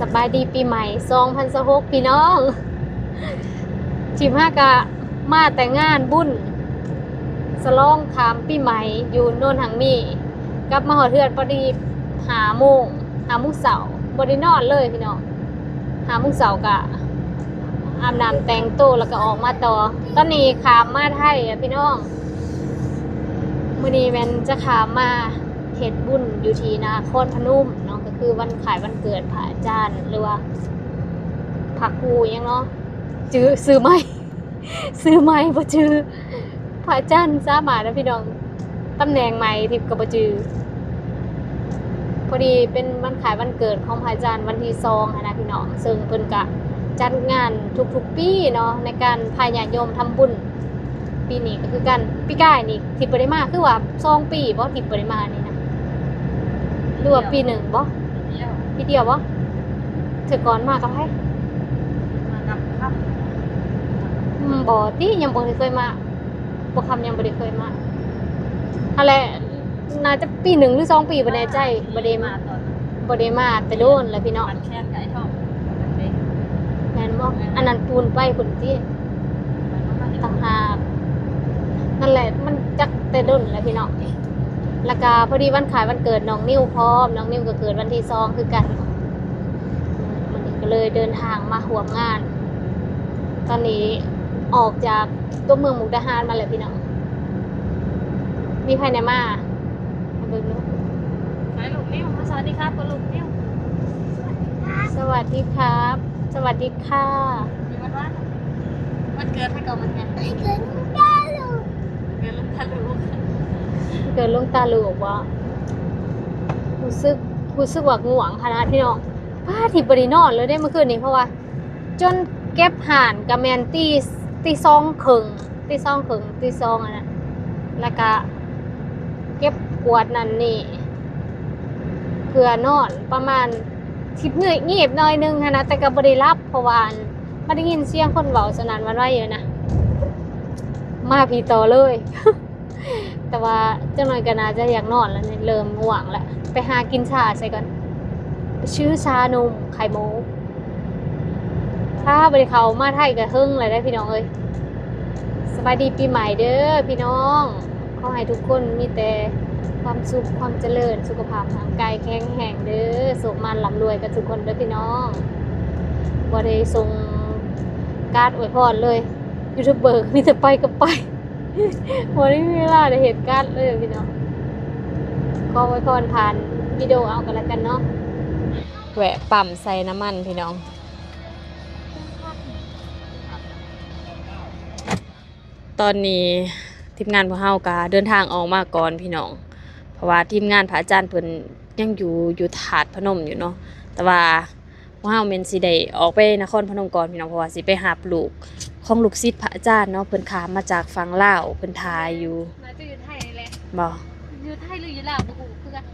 ສະບາຍດີປີໃໝ່ສອງພັນຊາວຫົກ ພີ່ນ້ອງ. ທີມເຮົາກະມາແຕ່ງານບຸນສະຫຼອງຂ້າມປີໃໝ່ຢູ່ໂນນຮັງມີ, ກັບມາຮອດເຮືອນພໍດີຫ້າໂມງ, ຫ້າໂມງເຊົ້າ, ບໍ່ໄດ້ນອນເລີຍພີ່ນ້ອງ. ຫ້າໂມງເຊົ້າກະອາບນ້ຳແຕ່ງໂຕ ແລ້ວກະອອກມາຕໍ່. ຕອນນີ້ຂ້າມມາໄທແລ້ວພີ່ນ້ອງ. ມື້ນີ້ແມ່ນຈະຂ້າມມາເຮັດບຸນຢູ່ທີ່ນະຄອນພະນົມເນາະ, ກະຄືວັນຄ້າຍວັນເກີດພະອາຈານ ຫຼືວ່າພະຄູຫຍັງເນາະ, ຈື່ຊື່ໃໝ່ ຊື່ໃໝ່ບໍ່ຈື່. ພະອາຈານສາມາດນະພີ່ນ້ອງ, ຕຳແໜ່ງໃໝ່ທິບກະບໍ່ຈື່. ພໍດີເປັນວັນຄ້າຍວັນເກີດຂອງພະອາຈານວັນທີສອງຫັ້ນນະພີ່ນ້ອງ, ເຊິ່ງເພິ່ນກະຈັດງານທຸກໆປີເນາະ ໃນການພາຍາດໂຍມທຳບຸນ. ປີນີ້ກະຄືກັນ, ປີກາຍນີ້ທິບບໍ່ໄດ້ມາ, ຄືວ່າສອງປີບໍ່ ທິບບໍ່ໄດ້ມານີ້ນະ, ຫຼືວ່າປີໜຶ່ງບໍ່? ປີດຽວ ປີດຽວບໍ່? ເທື່ອກ່ອນມາກັບໃຜ? ມາກັບຄຳ. ອືມ ບໍ່ຕິ, ຍັງບໍ່ໄດ້ເຄີຍມາ. ບໍ່ຄຳຍັງບໍ່ໄດ້ເຄີຍມາ. ຫັ້ນແຫຼະ ໜ້າຈະປີໜຶ່ງຫຼືສອງປີ ບໍ່ແນ່ໃຈ. ບໍ່ໄດ້ມາ ບໍ່ໄດ້ມາແຕ່ດົນແລ້ວພີ່ນ້ອງ. ແມ່ນບໍ່? ອັນນັ້ນປູນໄປພຸ້ນຕິ ຕ່າງຫາກ. ນັ້ນແຫຼະ ມັນຈັກແຕ່ດົນແລ້ວພີ່ນ້ອງ. ແລ້ວກະພໍດີວັນຄ້າຍວັນເກີດນ້ອງນິວພ້ອມ, ນ້ອງນິວກະເກີດວັນທີສອງຄືກັນ. ມື້ນີ້ກະເລີຍເດີນທາງມາຮ່ວມງານ. ຕອນນີ້ອອກຈາກຕົວເມືອງມຸກດາຫານມາແລ້ວພີ່ນ້ອງ. ມີໃຜແດ່ມາ? ມາເບິ່ງດູ. ສະຫວັດດີຄັບ ສະຫວັດດີຄັບ ສະຫວັດດີຄ່ະ. ມີວັນວານ ວັນເກີດໃຜກໍມັນແມ່ນ ເກີດລົງຕາລູກ ເກີດລົງຕາລູກ. ເກີດລົງຕາລູກບໍ່? ຮູ້ສຶກ ຮູ້ສຶກວ່າງ່ວງຂະໜາດພີ່ນ້ອງ. ປ້າ ທິບບໍ່ໄດ້ນອນເລີຍເດ້ມື້ຄືນນີ້ ເພາະວ່າ ຈົນເກັບຮ້ານກະແມ່ນຕີ ຕີສອງເຄິ່ງ ຕີສອງເຄິ່ງ ຕີສອງຫັ້ນນະ. ແລ້ວກະເກັບກວາດນັ້ນນີ້ ເພື່ອນອນປະມານ ທິບງຽບໜ້ອຍໜຶ່ງຫັ້ນນະ, ແຕ່ກະບໍ່ໄດ້ຫຼັບ ເພາະວ່າ ອັ່ນ ມາໄດ້ຍິນສຽງຄົນເວົ້າສະໜັ່ນຫວັ່ນໄຫວຢູ່ນະ. ມາພີ້ຕໍ່ເລີຍ. ແຕ່ວ່າຈັກໜ້ອຍກະໜ້າຈະຢາກນອນແລ້ວນີ້ ເລີ່ມງ່ວງແລ້ວ. ໄປຫາກິນຊາໃສ່ກ່ອນ ໄປຊື້ຊານົມໄຂ່ມຸກ. ພາ ບໍ່ໄດ້ເຂົ້າມາໄທກະເຖິງແລ້ວເດ້ພີ່ນ້ອງເອີຍ. ສະບາຍດີປີໃໝ່ເດີພີ່ນ້ອງ, ຂໍໃຫ້ທຸກຄົນມີແຕ່ຄວາມສຸກຄວາມຈະເລີນ, ສຸຂະພາບຮ່າງກາຍແຂງແຮງເດີ, ໂຊກໝານລ່ຳລວຍກັນທຸກຄົນເດີພີ່ນ້ອງ. ບໍ່ໄດ້ສົ່ງກາດອວຍພອນເລີຍ, ຢູທູບເບີມີແຕ່ໄປກັບໄປ. ບໍ່ໄດ້ມີເວລາໄດ້ເຮັດກາດເລີຍພີ່ນ້ອງ. ຂໍອວຍພອນຜ່ານວິດີໂອເອົາກໍແລ້ວກັນເນາະ. ແວະປ້ຳໃສ່ນ້ຳມັນພີ່ນ້ອງ. ຕອນນີ້ທີມງານພວກເຮົາກະເດີນທາງອອກມາກ່ອນພີ່ນ້ອງ, ເພາະວ່າທີມງານພະອາຈານເພິ່ນຍັງຢູ່ ຢູ່ທາດພະນົມຢູ່ເນາະ. ແຕ່ວ່າ ພວກເຮົາແມ່ນຊິໄດ້ອອກໄປນະຄອນພະນົມກ່ອນພີ່ນ້ອງ, ເພາະວ່າຊິໄປຮັບລູກຂອງລູກສິດພະອາຈານເນາະ, ເພິ່ນຂ້າມມາຈາກຝັ່ງລາວ, ເພິ່ນຖ້າຢູ່. ໜ້າຈະຢູ່ໄທນີ້ແຫຼະ. ບໍ່? ຢູ່ໄທຫຼືຢູ່ລາວບໍ່ຮູ້ຄືກັນ.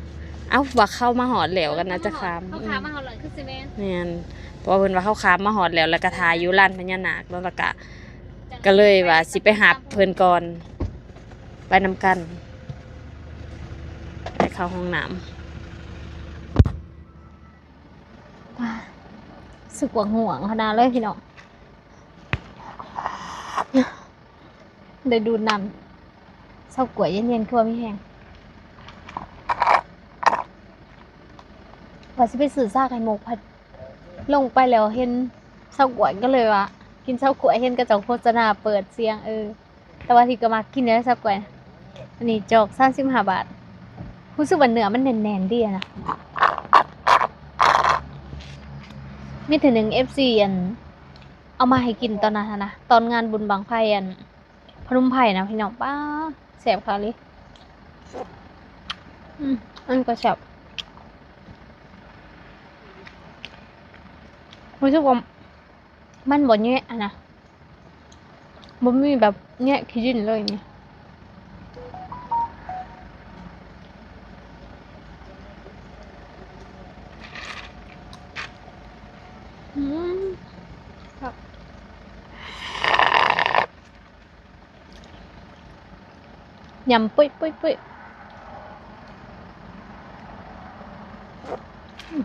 ເອົ້າ ວ່າເຂົາມາຮອດແລ້ວກໍໜ້າຈະຂ້າມ. ເຂົາຂ້າມມາຮອດແລ້ວຄືຊິແມ່ນ. ແມ່ນ, ເພາະວ່າເພິ່ນວ່າເຂົາຂ້າມມາຮອດແລ້ວ ແລ້ວກໍຖ້າຢູ່ລານພະຍານາກເນາະ, ແລ້ວກໍ ກໍເລີຍວ່າຊິໄປຮັບເພິ່ນກ່ອນ, ໄປນຳກັນ, ໄປເຂົ້າຫ້ອງນ້ຳ. ຮູ້ສຶກວ່າງ່ວງຂະໜາດເລີຍພີ່ນ້ອງ, ໄດ້ດູດນ້ຳເຊົາກ້ວຍເຢັນໆ ຄືວ່າມີແຮງ. ວ່າຊິໄປຊື້ຊາໄຂ່ມຸກ ພັດລົງໄປແລ້ວເຫັນເຊົາກ້ວຍ ກໍເລີຍວ່າກິນເຊົາກ້ວຍ, ເຫັນເຂົາເຈົ້າໂຄສະນາເປີດສຽງ ເອີ. ແຕ່ວ່າທິບກໍມັກກິນເດ້ເຊົາກ້ວຍ. ອັນນີ້ຈອກສາມສິບຫ້າບາດ. ຮູ້ສຶກວ່າເນື້ອມັນແໜ້ນໆ ດີນະ. ມີເທື່ອໜຶ່ງ ເອັຟຊີ ອັນ ເອົາມາໃຫ້ກິນຕອນນັ້ນຫັ້ນນະ, ຕອນງານບຸນບັ້ງໄຟ ອັນ ພະນົມໄພນະພີ່ນ້ອງ. ປ້າ ແຊບຄັກອີ່ຫຼີ. ອືມ ອັນນີ້ກໍແຊບ. ຮູ້ສຶກວ່າ ມັນບໍ່ແຍະຫັ້ນນະ, ບໍ່ມີແບບແຍະຂີ້ດິນເລີຍນີ້. ອືມ ຄັກ. ຍຳປຸ້ຍໆໆ. ອືມ.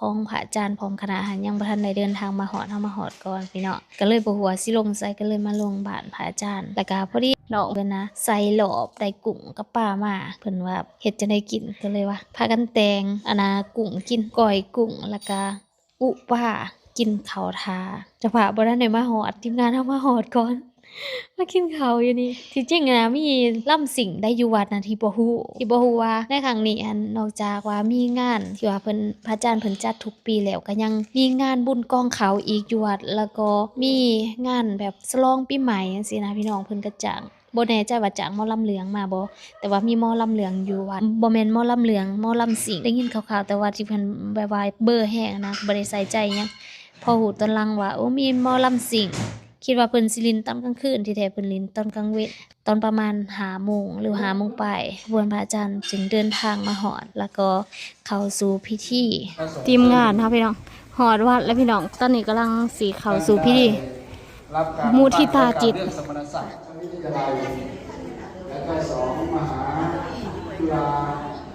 ຂອງພະອາຈານພ້ອມຄະນະຫັ້ນ ຍັງບໍ່ທັນໄດ້ເດີນທາງມາຮອດ, ເຮົາມາຮອດກ່ອນພີ່ນ້ອງ ກໍເລີຍບໍ່ຮູ້ວ່າຊິລົງໃສ ກໍເລີຍມາລົງບ້ານພະອາຈານ. ແລ້ວກໍພໍດີນ້ອງເພິ່ນນະໃສ່ຫຼອບໄດ້ກຸ້ງກັບປາມາ ເພິ່ນວ່າເຮັດຈັ່ງໃດກິນ ກໍເລີຍວ່າພາກັນແຕ່ງອັນນາກຸ້ງກິນ ກ້ອຍກຸ້ງ ແລ້ວກໍອຸປາ ກິນເຂົ້າຖ້າ. ເຈົ້າພາບບໍ່ທັນໄດ້ມາຮອດ ທີມງານເຮົາມາຮອດກ່ອນ ມາກິນເຂົ້າຢູ່ນີ້. ທີ່ຈິງນະ ມີລຳສິງໄດ້ຢູ່ວັດນະ ທີ່ບໍ່ຮູ້ ທີ່ບໍ່ຮູ້ວ່າໃນຄັ້ງນີ້ຫັ້ນ ນອກຈາກວ່າມີງານທີ່ວ່າເພິ່ນ ພະອາຈານເພິ່ນຈັດທຸກປີແລ້ວ ກໍຍັງມີງານບຸນກອງເຂົ້າອີກຢູ່ວັດ ແລ້ວກໍມີງານແບບສະຫຼອງປີໃໝ່ຈັ່ງຊີ້ນະພີ່ນ້ອງ. ເພິ່ນກໍຈ້າງ ບໍ່ແນ່ໃຈວ່າຈ້າງໝໍລຳເລື່ອງມາບໍ່ ແຕ່ວ່າມີໝໍລຳເລື່ອງຢູ່ວັດ ບໍ່ແມ່ນໝໍລຳເລື່ອງ ໝໍລຳສິງ. ໄດ້ຍິນຂ່າວໆ ແຕ່ວ່າທີ່ເພິ່ນແບບວ່າເບີແຮງນະ ບໍ່ໄດ້ໃສ່ໃຈຫຍັງ. ພໍຮູ້ຕອນຫຼັງວ່າ ໂອ້ ມີໝໍລຳສິງ ຄິດວ່າເພິ່ນຊິຫຼິ້ນຕອນກາງຄືນ ທີ່ແທ້ເພິ່ນຫຼິ້ນຕອນກາງເວັນ ຕອນປະມານຫ້າໂມງ ຫຼື ຫ້າໂມງປາຍ ຂະບວນພະອາຈານຈຶ່ງເດີນທາງມາຮອດ ແລ້ວກໍເຂົ້າສູ່ພິທີ. ທີມງານເຮົາພີ່ນ້ອງ ຮອດວັດແລ້ວພີ່ນ້ອງ ຕອນນີ້ກຳລັງຊິເຂົ້າສູ່ພິທີ ມຸທິຕາຈິດ ແລະກໍສອງມະຫາຈຸລາ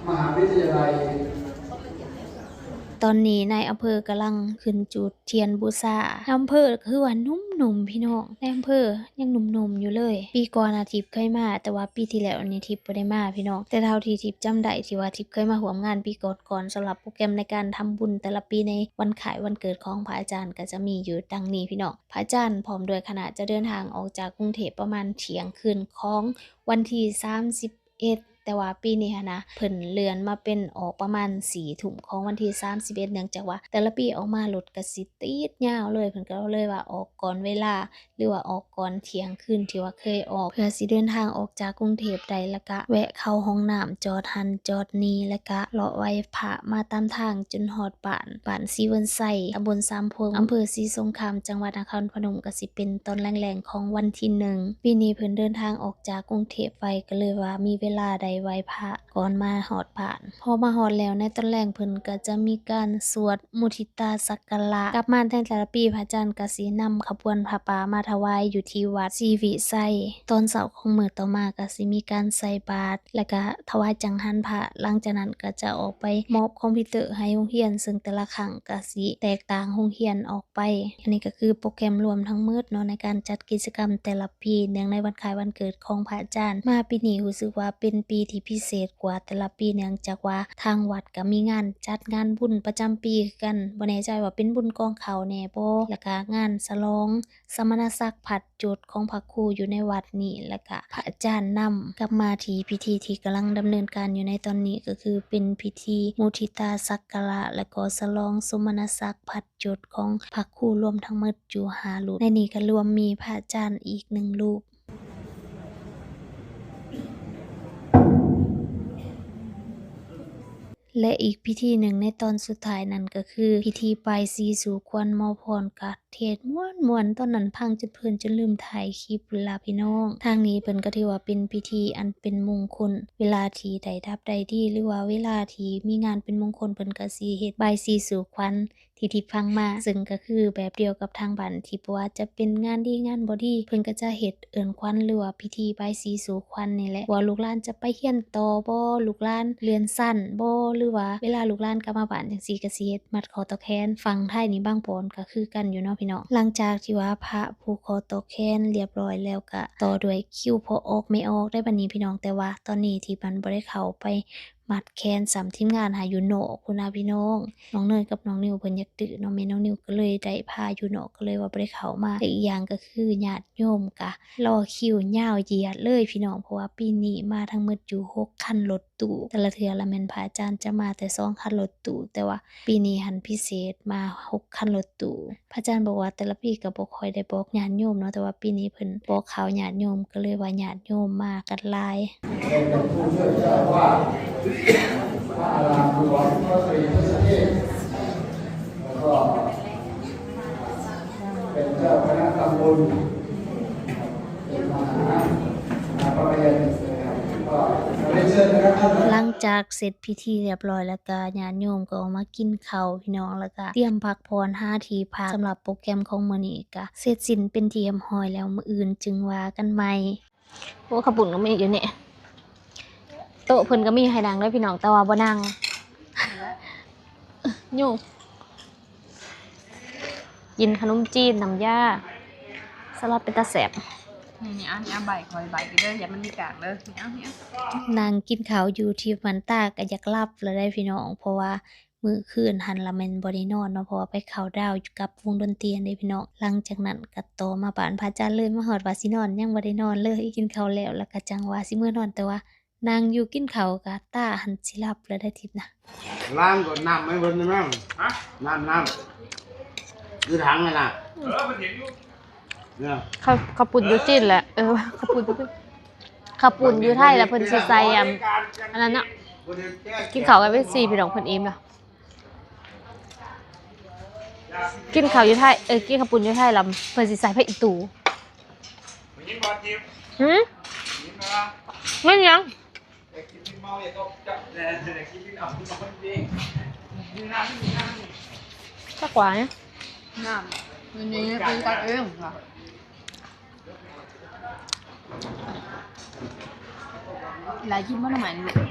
ມະຫາວິທະຍາໄລ. ຕອນນີ້ນາຍອຳເພີກຳລັງຂຶ້ນຈູດທຽນບູຊາ. ນາຍອຳເພີຄືວ່າໜຸ່ມໆ ພີ່ນ້ອງ ນາຍອຳເພີຍັງໜຸ່ມໆ ຢູ່ເລີຍ. ປີກ່ອນນະທິບເຄີຍມາ ແຕ່ວ່າປີທີ່ແລ້ວນີ້ທິບບໍ່ໄດ້ມາພີ່ນ້ອງ. ແຕ່ເທົ່າທີ່ທິບຈຳໄດ້ ທີ່ວ່າທິບເຄີຍມາຮ່ວມງານປີກ່ອນໆ ສຳລັບໂປຣແກຣມໃນການທຳບຸນແຕ່ລະປີໃນວັນຄ້າຍວັນເກີດຂອງພະອາຈານ ກໍຈະມີຢູ່ດັ່ງນີ້ພີ່ນ້ອງ. ພະອາຈານພ້ອມດ້ວຍຄະນະຈະເດີນທາງອອກຈາກກຸງເທບປະມານທ່ຽງຄືນຂອງວັນທີສາມສິບເອັດ ແຕ່ວ່າປີນີ້ຫັ້ນນະ ເພິ່ນເລື່ອນມາເປັນອອກປະມານສີ່ທຸ່ມຂອງວັນທີສາມສິບເອັດ ເນື່ອງຈາກວ່າແຕ່ລະປີອອກມາລົດກໍຊິຕິດຍາວເລີຍ ເພິ່ນກໍເລີຍວ່າອອກກ່ອນເວລາ ຫຼືວ່າອອກກ່ອນທ່ຽງຄືນທີ່ວ່າເຄີຍອອກ ເພື່ອຊິເດີນທາງອອກຈາກກຸງເທບໄດ້ ແລ້ວກະແວະເຂົ້າຫ້ອງນ້ຳ ຈອດຫັ້ນຈອດນີ້ ແລ້ວກະເລາະໄຫວ້ພະມາຕາມທາງຈົນຮອດບ້ານ ບ້ານສີເວີນໄຊ ຕຳບົນສາມໂພງ ອຳເພີສີສົງຄາມ ຈັງຫວັດນະຄອນພະນົມ ກໍຊິເປັນຕອນແລງໆຂອງວັນທີໜຶ່ງ. ປີນີ້ເພິ່ນເດີນທາງອອກຈາກກຸງເທບໄວ ກໍເລີຍວ່າມີເວລາໄດ້ໄຫວ້ພະກ່ອນມາຮອດບ້ານ. ພໍມາຮອດແລ້ວໃນຕອນແລງ ເພິ່ນກໍຈະມີການສວດມຸທິຕາສັກກາລະ. ກັບມາໃນແຕ່ລະປີ ພະອາຈານກໍຊິນຳຂະບວນຜ້າປ່າມາຖວາຍຢູ່ທີ່ວັດສີວິໄຊ. ຕອນເຊົ້າຂອງມື້ຕໍ່ມາກໍຊິມີການໃສ່ບາດ ແລ້ວກະຖວາຍຈັງຫັນພະ. ຫຼັງຈາກນັ້ນກໍຈະອອກໄປມອບຄອມພິວເຕີໃຫ້ໂຮງຮຽນ ເຊິ່ງແຕ່ລະຄັ້ງກໍຊິແຕກຕ່າງໂຮງຮຽນອອກໄປ. ອັນນີ້ກໍຄືໂປຣແກຣມລວມທັງໝົດເນາະ ໃນການຈັດກິດຈະກຳແຕ່ລະປີ ເນື່ອງໃນວັນຄ້າຍວັນເກີດຂອງພະອາຈານ. ມາປີນີ້ຮູ້ສຶກວ່າເປັນປີທີ່ພິເສດກວ່າແຕ່ລະປີ ເນື່ອງຈາກວ່າທາງວັດກໍມີງານຈັດງານບຸນປະຈຳປີຄືກັນ. ບໍ່ແນ່ໃຈວ່າເປັນບຸນກອງເຂົ້າແດ່ບໍ່ ແລ້ວກະງານສະຫຼອງ ສະມະນະສັກພັດຈຸດຂອງພະຄູຢູ່ໃນວັດນີ້ ແລ້ວກະພະອາຈານນຳກັບມາທີ່ພິທີທີ່ກຳລັງດຳເນີນການຢູ່ໃນຕອນນີ້ ກໍຄືເປັນພິທີມຸທິຕາສັກກາລະ ແລ້ວກໍສະຫຼອງສົມະນະສັກພັດຈຸດຂອງພະຄູ ລວມທັງໝົດຢູ່ຫ້າຮູບ. ໃນນີ້ກໍລວມມີພະອາຈານອີກໜຶ່ງຮູບ. ແລະ ອີກພິທີໜຶ່ງໃນຕອນສຸດທ້າຍນັ້ນກໍຄືພິທີບາຍສີສູ່ຂວັນໝໍພອນ ກະເທດມ່ວນໆ ຕອນນັ້ນຟັງຈົນເພີນຈົນລືມຖ່າຍຄລິບພຸ້ນລະພີ່ນ້ອງ. ທາງນີ້ເພິ່ນກໍຖືວ່າເປັນພິທີອັນເປັນມົງຄົນ ເວລາທີ່ໄດ້ດັບໄດ້ດີ ຫຼືວ່າເວລາທີ່ມີງານເປັນມົງຄົນ ເພິ່ນກໍຊິເຮັດບາຍສີສູ່ຂວັນ ທີ່ທິບຟັງມາ ເຊິ່ງກໍຄືແບບດຽວກັບທາງບ້ານ ທີ່ບໍ່ວ່າຈະເປັນງານດີງານບໍ່ດີ ເພິ່ນກໍຈະເຮັດເອີ້ນຂວັນ ຫຼືວ່າພິທີບາຍສີສູ່ຂວັນນີ້ແຫຼະ ວ່າລູກຫຼານຈະໄປຮຽນຕໍ່ບໍ່ ລູກຫຼານເລື່ອນຊັ້ນບໍ່ ຫຼືວ່າເວລາລູກຫຼານກັບມາບ້ານຈັ່ງຊີ້ ກໍຊິເຮັດມັດຂໍ້ຕໍ່ແຂນ. ຝັ່ງໄທນີ້ບາງບ່ອນກໍຄືກັນຢູ່ເນາະພີ່ນ້ອງ. ຫຼັງຈາກທີ່ວ່າພະຜູກຂໍ້ຕໍ່ແຂນລຽບລ້ອຍແລ້ວ ກໍຕໍ່ດ້ວຍຄິວພໍ່ອອກແມ່ອອກໄດ້ບັດນີ້ພີ່ນ້ອງ. ແຕ່ວ່າຕອນນີ້ທີ່ມັນບໍ່ໄດ້ເຂົ້າໄປ ມັດແຂນຊ້ຳ ທີມງານຫາຢູ່ນອກພຸ້ນນະພີ່ນ້ອງ. ນ້ອງເນີຍກັບນ້ອງນິວເພິ່ນຢາກດື້ເນາະ ແມ່ນ້ອງນິວກໍເລີຍໄດ້ພາຢູ່ນອກ ກໍເລີຍວ່າບໍ່ໄດ້ເຂົ້າມາ. ແລະ ອີກຢ່າງກໍຄືຍາດໂຍມກະລໍຄິວຍາວຢຽດເລີຍພີ່ນ້ອງ ເພາະວ່າປີນີ້ມາທັງໝົດຢູ່ຫົກຄັນລົດຕູ້. ແຕ່ລະເທື່ອລະແມ່ນພະອາຈານຈະມາແຕ່ສອງຄັນລົດຕູ້ ແຕ່ວ່າປີນີ້ຫັ້ນພິເສດມາຫົກຄັນລົດຕູ້. ພະອາຈານບອກວ່າແຕ່ລະປີກໍບໍ່ຄ່ອຍໄດ້ບອກຍາດໂຍມເນາະ ແຕ່ວ່າປີນີ້ເພິ່ນບອກຂ່າວຍາດໂຍມ ກໍເລີຍວ່າຍາດໂຍມມາກັນຫຼາຍ. ເປັນຜູ້ຊ່วยเจ้าอาวาส พระอารามหลวง พระตรีทศเทพ แล้วก็เป็นเจ้าคณะตำบล เป็นมหา มหาประเรียนนะครับ ก็เรียนเชิญนะครับท่าน ຫຼັງຈາກເສັດພິທີລຽບລ້ອຍແລ້ວ ກະຍາດໂຍມກໍອອກມາກິນເຂົ້າພີ່ນ້ອງ ແລ້ວກະຕຽມພັກຜ່ອນຫາທີ່ພັກ. ສຳລັບໂປຣແກຣມຂອງມື້ນີ້ກະເສັດສິ້ນເປັນທີ່ຮຽບຮ້ອຍແລ້ວ ມື້ອື່ນຈຶ່ງວ່າກັນໃໝ່. ໂອ້ ເຂົ້າປຸ້ນກໍມີຢູ່ນີ້ ໂຕະເພິ່ນກໍມີໃຫ້ນັ່ງເດີພີ່ນ້ອງ ແຕ່ວ່າບໍ່ນັ່ງ ຍຸງ. ກິນຂະໜົມຈີນນ້ຳຢາ ສະຫຼັດເປັນຕາແຊບ. ນີ້ໆ ເອົາ ນີ້ເອົາໃບຂ້ອຍໃບນີ້ເດີ ຢ່າມັນມີກາກເດີ ນີ້ເອົາ ນີ້ເອົາ. ນັ່ງກິນເຂົ້າຢູ່ທີ່ມັນຕາກໍຢາກຫຼັບແລ້ວເດ້ພີ່ນ້ອງ ເພາະວ່າມື້ຄືນຫັ້ນລະແມ່ນບໍ່ໄດ້ນອນເນາະ ເພາະວ່າໄປເຂົ້າດາວຢູ່ກັບວົງດົນຕີຫັ້ນເດ້ພີ່ນ້ອງ. ຫຼັງຈາກນັ້ນກໍຕໍ່ມາບ້ານພະອາຈານເລີຍ ມາຮອດວ່າຊິນອນ ຍັງບໍ່ໄດ້ນອນເລີຍ. ກິນເຂົ້າແລ້ວ ແລ້ວກໍຈັ່ງວ່າຊິເມືອນອນ ແຕ່ວ່າ ນັ່ງຢູ່ກິນເຂົ້າກະຕາຫັ້ນຊິຫຼັບແລ້ວໄດ້ທິບນະ. ລ້າງກ່ອນ ນ້ຳໃຫ້ເພິ່ນນະແມ່. ຮະ? ນ້ຳ ນ້ຳ ຢູ່ຖັງຫັ້ນນະ. ເອີ ເພິ່ນເຫັນຢູ່. ເອີ ເຂົ້າ ເຂົ້າປຸ້ນຢູ່ຈີນແຫຼະ. ເອີ ເຂົ້າປຸ້ນຢູ່ ເຂົ້າປຸ້ນຢູ່ໄທລະເພິ່ນຊິໃສ່ ອັນ ອັນນັ້ນເນາະ. ກິນເຂົ້າກັນເປັນສີ່ພີ່ນ້ອງ ເພິ່ນອີ່ມລະ. ກິນເຂົ້າຢູ່ໄທ ເອີ ກິນເຂົ້າປຸ້ນຢູ່ໄທລະເພິ່ນຊິໃສ່ຜັກອີ່ຕູ. ໄດ້ຍິນບໍ່ທິບ? ຫື? ໄດ້ຍິນບໍ່? ແມ່ນຫຍັງ? ຢາກກິນເມົາຢ່າຕົກຈັບແດ່ ຢາກກິນເອົາເອງ. ຈັກວ່າຫຍັງ? ນ້ຳ ມື້ນີ້ກິນກັນເອງວ່າ. ຫຼາຍກິນບໍ່ໜໍ່ໄມ້ນີ້ລູກ?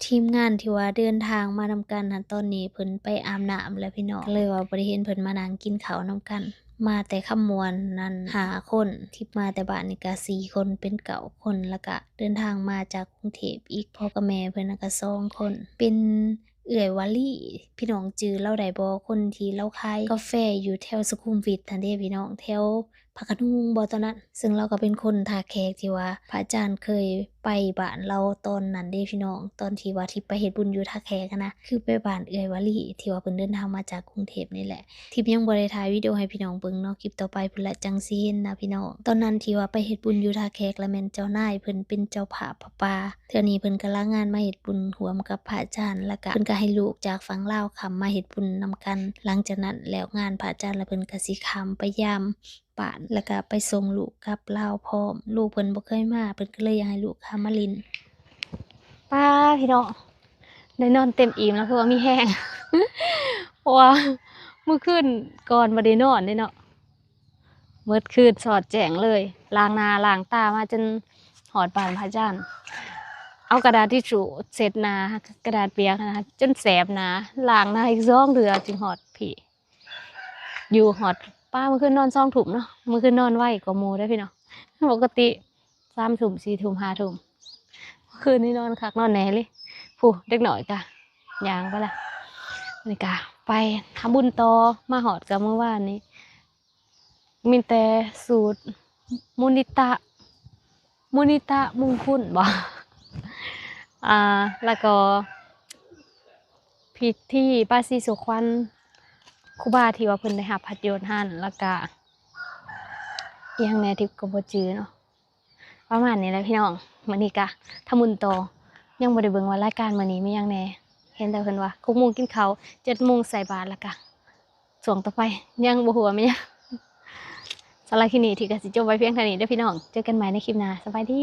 ທີມງານທີ່ວ່າເດີນທາງມານຳກັນຫັ້ນ ຕອນນີ້ເພິ່ນໄປອາບນ້ຳແລ້ວພີ່ນ້ອງ ກໍເລີຍວ່າບໍ່ໄດ້ເຫັນເພິ່ນມານັ່ງກິນເຂົ້ານຳກັນ. ມາແຕ່ຄຳມ່ວນນັ້ນຫ້າຄົນ ທິບມາແຕ່ບ້ານນີ້ກະສີ່ຄົນ ເປັນເກົ້າຄົນ ແລ້ວກະເດີນທາງມາຈາກກຸງເທບອີກ ພໍ່ກັບແມ່ເພິ່ນນະກະສອງຄົນ ເປັນ ເອື້ອຍວາລີ ພີ່ນ້ອງຈື່ລາວໄດ້ບໍ່? ຄົນທີ່ລາວຂາຍກາແຟຢູ່ແຖວສຸຂຸມວິດຫັ້ນເດ້ພີ່ນ້ອງ ແຖວພະຂະໜຸງບໍ່ຕອນນັ້ນ. ເຊິ່ງລາວກໍເປັນຄົນທ່າແຂກທີ່ວ່າພະອາຈານເຄີຍໄປບ້ານລາວຕອນນັ້ນເດ້ພີ່ນ້ອງ ຕອນທີ່ວ່າທິບໄປເຮັດບຸນຢູ່ທ່າແຂກຫັ້ນນະ ຄືໄປບ້ານເອື້ອຍວາລີ ທີ່ວ່າເພິ່ນເດີນທາງມາຈາກກຸງເທບນີ້ແຫຼະ. ທິບຍັງບໍ່ໄດ້ຖ່າຍວິດີໂອໃຫ້ພີ່ນ້ອງເບິ່ງເນາະ ຄລິບຕໍ່ໄປພຸ້ນລະຈັ່ງຊິເຫັນນະພີ່ນ້ອງ. ຕອນນັ້ນທີ່ວ່າໄປເຮັດບຸນຢູ່ທ່າແຂກລະແມ່ນເຈົ້ານາຍເພິ່ນເປັນເຈົ້າພາບຜ້າປ່າ ເທື່ອນີ້ເພິ່ນກໍລາງານມາເຮັດບຸນຮ່ວມກັບພະອາຈານ ແລ້ວກະເພິ່ນກໍໃຫ້ລູກຈາກຝັ່ງລາວຂ້າມມາເຮັດບຸນນຳກັນ. ຫຼັງຈາກນັ້ນແລ້ວງານພະອາຈານ ແລ້ວເພິ່ນກໍຊິຂ້າມໄປຢາມບ້ານ ແລ້ວກະໄປສົ່ງລູກກັບລາວພ້ອມ. ລູກເພິ່ນບໍ່ເຄີຍມາ ເພິ່ນກໍເລີຍຢາກໃຫ້ລູກຂ້າມມາຫຼິ້ນ. ປ້າ ພີ່ນ້ອງ ໄດ້ນອນເຕັມອີ່ມແລ້ວ ຄືວ່າມີແຮງ ເພາະວ່າມື້ຄືນກ່ອນບໍ່ໄດ້ນອນເດ້ເນາະ. ໝົດຄືນສອດແຈ້ງເລີຍ ລ້າງໜ້າລ້າງຕາມາຈົນຮອດບ້ານພະອາຈານ ເອົາກະດາດທິຊູເຊັດໜ້າ ກະດາດປຽກຫັ້ນນະ ຈົນແສບໜ້າ ລ້າງໜ້າອີກສອງເທື່ອຈຶ່ງຮອດພີ້ ຢູ່ຮອດ. ປ້າ ມື້ຄືນນອນສອງທຸ່ມເນາະ ມື້ຄືນນອນໄວກວ່າໝູ່ເດ້ພີ່ນ້ອງ ປົກກະຕິສາມທຸ່ມ ສີ່ທຸ່ມ ຫ້າທຸ່ມ. ມື້ຄືນນີ້ນອນຄັກນອນແນ່ເລີຍ ຜູ້ເດັກນ້ອຍກະຍ່າງໄປລະ. ນີ້ກະໄປທຳບຸນຕໍ່ ມາຮອດກະມື້ວານນີ້ ມີແຕ່ສູດມຸນິຕະ ມຸນິຕະມຸງຄຸນບໍ ອ່າ ແລ້ວກໍພິທີປະສີສູ່ຂວັນຄູບາທີ່ວ່າເພິ່ນໄດ້ຮັບພັດໂຍດຫັ້ນ ແລ້ວກະອີ່ຫຍັງແດ່ ທິບກໍບໍ່ຈື່ເນາະ. ປະມານນີ້ແຫຼະພີ່ນ້ອງ ມື້ນີ້ກະທຳບຸນຕໍ່ ຍັງບໍ່ໄດ້ເບິ່ງວ່າລາຍການມື້ນີ້ມີຫຍັງແດ່ ເຫັນແຕ່ເພິ່ນວ່າຫົກໂມງກິນເຂົ້າ ເຈັດໂມງໃສ່ບາດ ແລ້ວກະ ຊ່ວງຕໍ່ໄປຍັງບໍ່ຮູ້ວ່າແມ່ນຫຍັງ. ສຳລັບຄລິບນີ້ ທິບກໍຊິຈົບໄວ້ພຽງເທົ່ານີ້ເດີພີ່ນ້ອງ ເຈີກັນໃໝ່ໃນຄລິບໜ້າ ສະບາຍດີ.